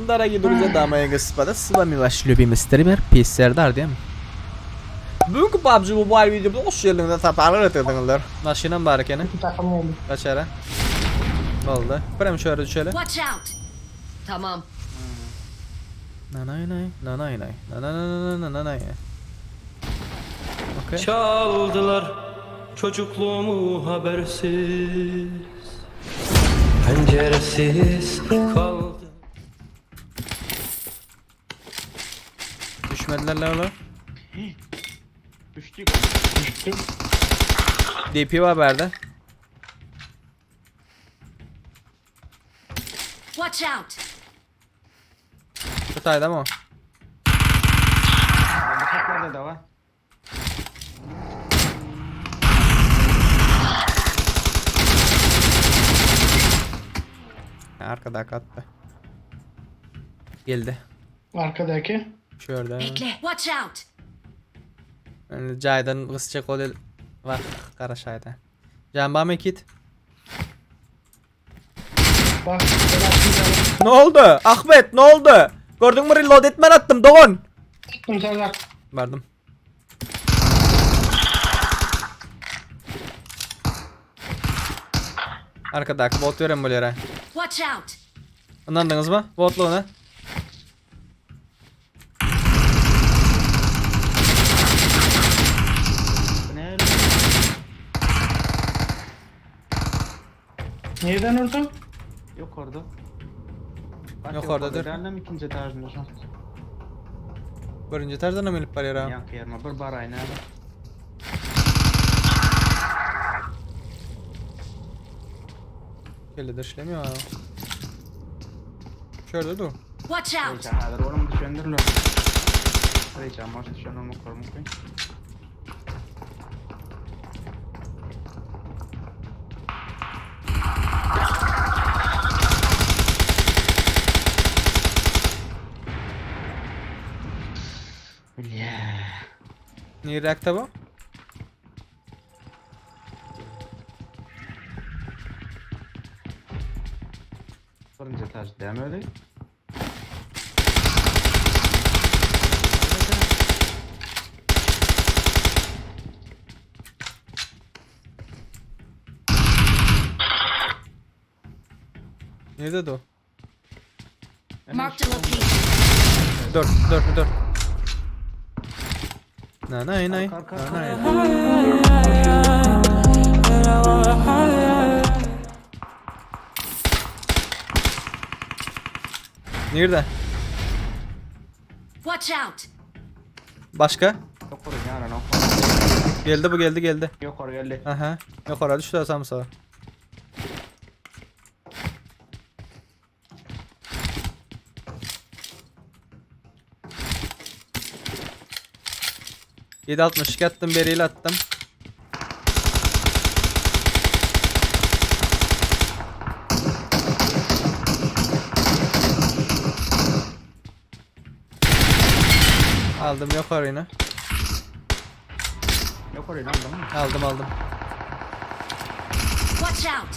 Дорогие друзья, дамы и господа, с вами ваш любимый стример Pis Serdar diýem. Bugünkü PUBG Mobile videomda hoş geldiňiz, saparlar getirdiňizler. Maşynam bar ekeni. Bir takım oldu. Kaçara. Boldy. Birem şu ýere düşeli. Watch out! Tamam. Nanay nay, nanay nay, nanay nanay nanay. Okey. Çaldılar çocukluğumu habersiz Penceresiz kaldım Düşmediler lan olar. Düştük. Düştüm. DP var berde. Watch out! Bu taýda mı? o? Bıçaklarda da var. Arkada atdy. Geldi. Arkadaki. Şu ýerde. Bekle. Watch out! Yani Caydan gysjak ol el. Bak gara şaýda. Can bamy kit? Bak. Ben attım sana. Ne oldu? Ahmet ne oldu? Gördün mü reload etmen attım Doğan. Attım Serdar. Bardım. Arkadaky bot beren bolýar. ha. Watch out! Ynandyňyz mı? Botlugyna. Bu ne? Nereden orada? Yok orada. Bak Yok oradadır. Annem ikinci etajında şu an. Birinji etajdan hem gelip barýar ha. Yankı yerine bir bar ayna. Geldi işlemiyor ha. Şurada dur. Watch out! Reycan hazır oğlum düşendirler. Reycan baş düşen olmak korumuk. Yeah. Niräkde bu? Birinci etaj demedi. Nerede o? Marked a location. Dur, dur, dur. Na nay nay. Kalk, kalk, Na kalk. nay. Nerede? Watch out! Başka? Yukarı yani Geldi bu geldi geldi. Yukarı geldi. Aha. Yukarı düştü samsa. ...7.62 attım, beriyle attım. Aldım yukarı yine. Yukarı lan değil mi? Aldım aldım. Watch out!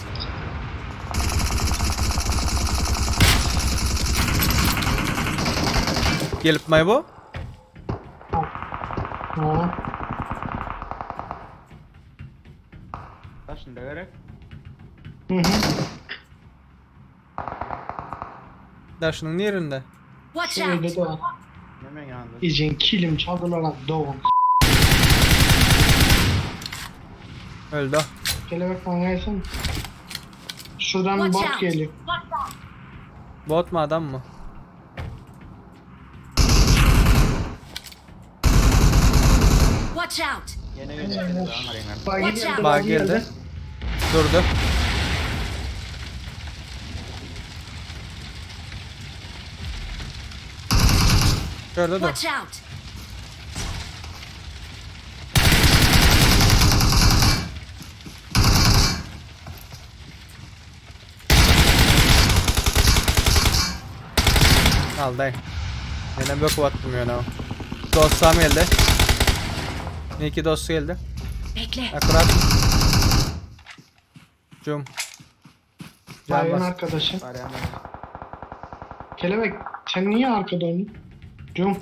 Gelip may bu? Ha. Taşında gerek. Hı hı. Daşının yerinde. Watch Şu evde out! de var. Hemen yanında. İcin kilim çaldılar lan doğum. Öldü. Kelebek bana gelsin. Şuradan Watch bot out. geliyor. Bot mu adam mı? Watch out! Yine geldi. Bak Watch out. geldi. Bak geldi. Durdu. Şurada dur. Watch out! Al day. Yine bok attım yani. Dostum geldi. İki dostu geldi. Bekle. Akurat. Cum. Can Bayın bas. arkadaşı. Var ya. Kelebek sen niye arkada oynuyorsun? Cum.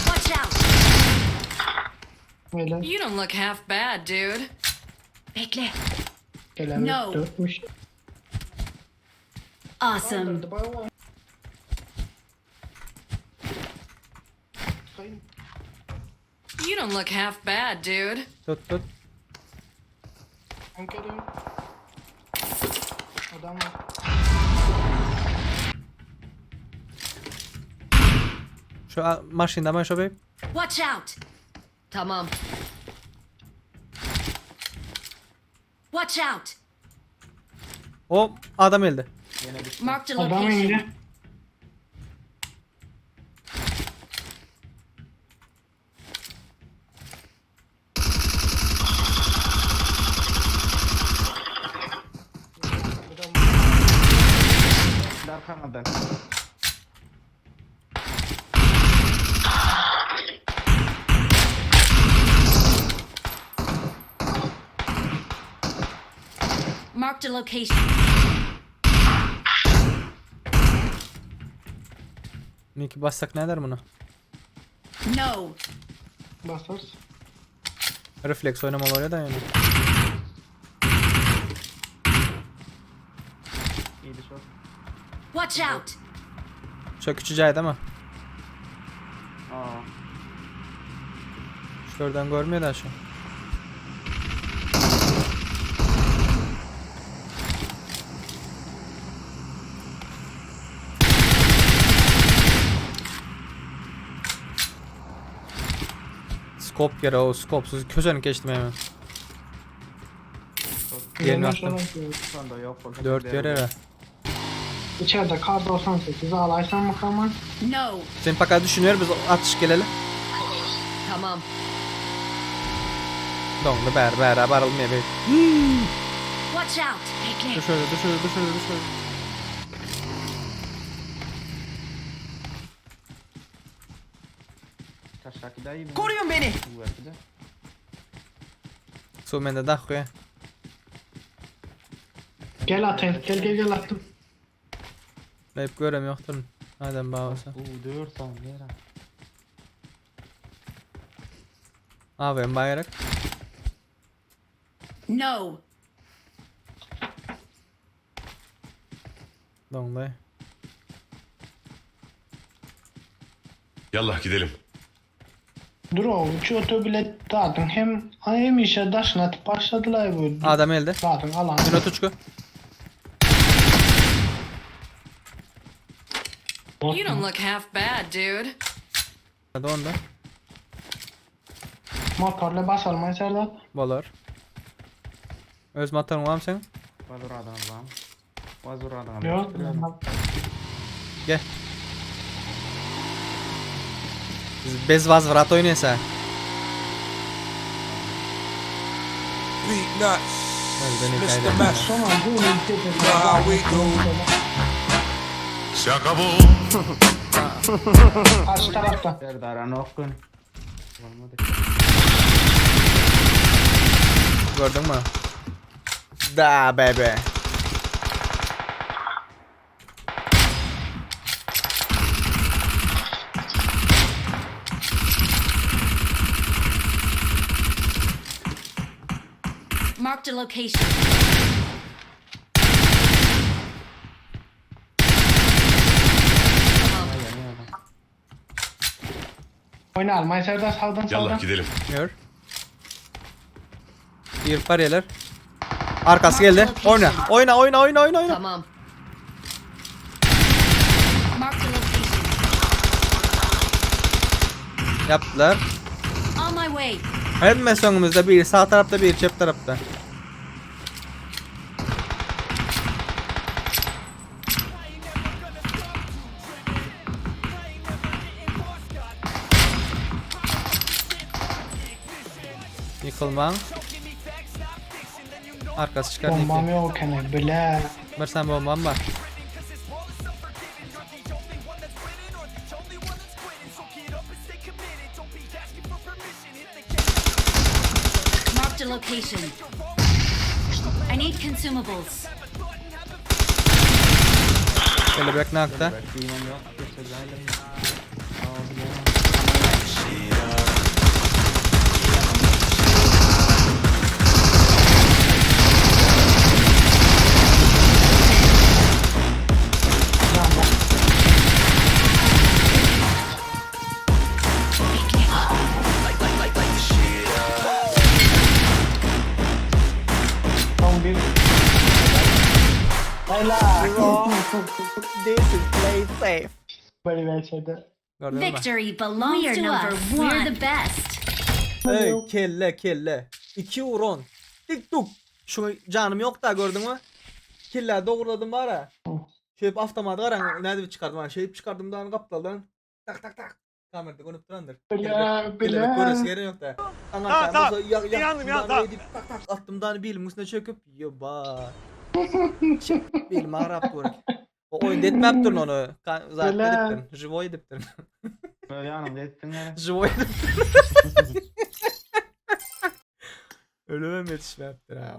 Watch out. Öyle. You don't look half bad, dude. Bekle. Kelebek No. dörtmüş. Awesome. You don't look half bad, dude. Tut tut. Kanka dön. Adam var. Şu maşinda maş o bey. Watch out. Tamam. Watch out. O adam elde. Yine düştü. Marked a Adam location. indi. Arkandan. Marked a location. Miki bassak ne eder bunu? No. Basarız. Refleks oynamalı oluyor da yani. İyiydi çok. Watch out. Çok küçücaydı ama. Aa. Şuradan görmüyor da şu. Skop yere o skopsuz köşeni geçtim hemen. Yerini attım. Şu anda yok. 4 yere. İçeride kar 98'i alaysan mı kaman? No. Sen paka düşünüyor biz atış gelelim. Tamam. Donglu ber ber barılmaya be. Watch out. Bekle. Dur şöyle dur şöyle dur şöyle dur şöyle. Taşaki da iyi mi? Koruyun beni. Kuvvetli de. Su mende dah koy. Gel atayım. Gel gel gel attım. Hep görem yoktur. Madem bağlasa. Bu 4 saniye. yere. Abi bayrak. No. Donglu. Yallah gidelim. Dur o uçu otobilet zaten hem hem işe daşına atıp başladılar bu. Adam elde. Zaten alan. Minot uçku. You don't look half bad, dude. Hadi onda. Motorla basalım içeride. Bolar. Öz motorun var mı senin? Vazur adam lan. Vazur adam. Yok. Gel. Biz bez vazvrat oynaysa. Beat nuts. Öldü Mr. hikaye. Mess. Sonra bu ülkede How we do. Se acabó. Karşı tarafta. Serdar Anokun. Olmadı. Gördün mü? Da bebe. Marked a location. Oyna alma içeride sağdan sağdan. Yallah gidelim. Gör. Bir pariyeler. Arkası geldi. Oyna. Oyna oyna oyna oyna oyna. Tamam. Marked a location. Yaptılar. On my way. Hemen sonumuzda bir sağ tarafta bir çep tarafta. Yıkılman. Arkası çıkar. Bombam Niki. yok hani bile. Bir sen bombam var. Marked a location. I need consumables. Kelebek nakda. Diýmem ýok. Geçirýän. Son bir. Helal. This is play safe. Böyle bir şeyde. Gördün mü? Victory belongs to number us. We're the best. Ey kelle kelle. 2 uron. Tik tuk. Şunu canım yok da gördün mü? Kelle doğruladım var ha. Şöyle avtomat garan nädip çykardım ha. Şöyle çıkardım da gapdaldan. Tak tak tak. Kamerada görüp durandyr. Bile Kelebek göresi bile. gelen yok da. Tamam tamam. Yandım ya tamam. Tak tak attım da belim üstüne çöküp yoba. Belim ağrap dur. O oyun etmep durun onu. Zaten Bile. ediptin. Živoy ediptin. Böyle yanımda ettin yani. Živoy ediptin. Ölümem yetişmeptir ha.